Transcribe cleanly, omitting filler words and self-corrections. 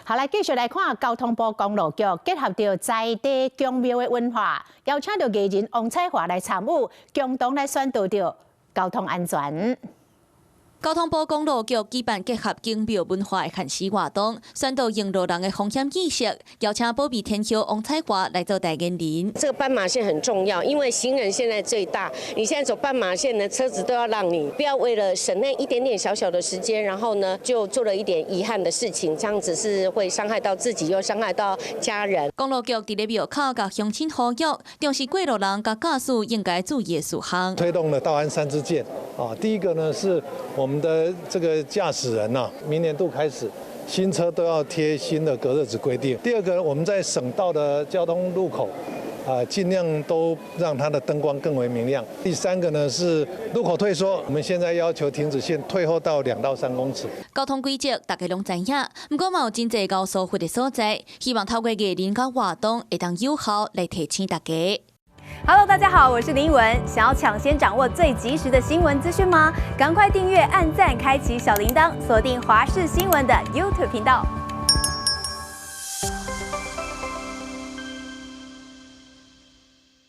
好，來繼續來看交通部公路局結合著在地宮廟的文化，邀請著藝人王彩華來參與，共同來宣導著交通安全。交通部公路局舉辦結合宮廟文化的限時活動，宣導用路人的風險意識，邀請保庇天后王彩華來做代言人。這個斑馬線很重要，因為行人現在最大，你現在走斑馬線呢，車子都要讓你，不要為了省那一點點小小的時間，然後呢就做了一點遺憾的事情，這樣子是會傷害到自己，又傷害到家人。公路局佇咧廟口共鄉親呼籲，重視過路人佮駕駛應該注意的事項。推動了道安三支箭啊，第一個呢是我們的這個駕駛人吶，明年度開始，新車都要貼新的隔熱紙規定。第二個，我們在省道的交通路口，啊，盡量都讓它的燈光更為明亮。第三個呢是路口退縮，我們現在要求停止線退後到2到3公尺。交通規則大家攏知影，毋過嘛有真濟𠢕疏忽的所在，希望透過藝人佮活動會當有效來提醒大家。 Hello，大家好，我是林文。想要搶先掌握最及時的新聞資訊嗎？趕快訂閱、按讚、開啟小鈴鐺，鎖定華視新聞的 YouTube 頻道。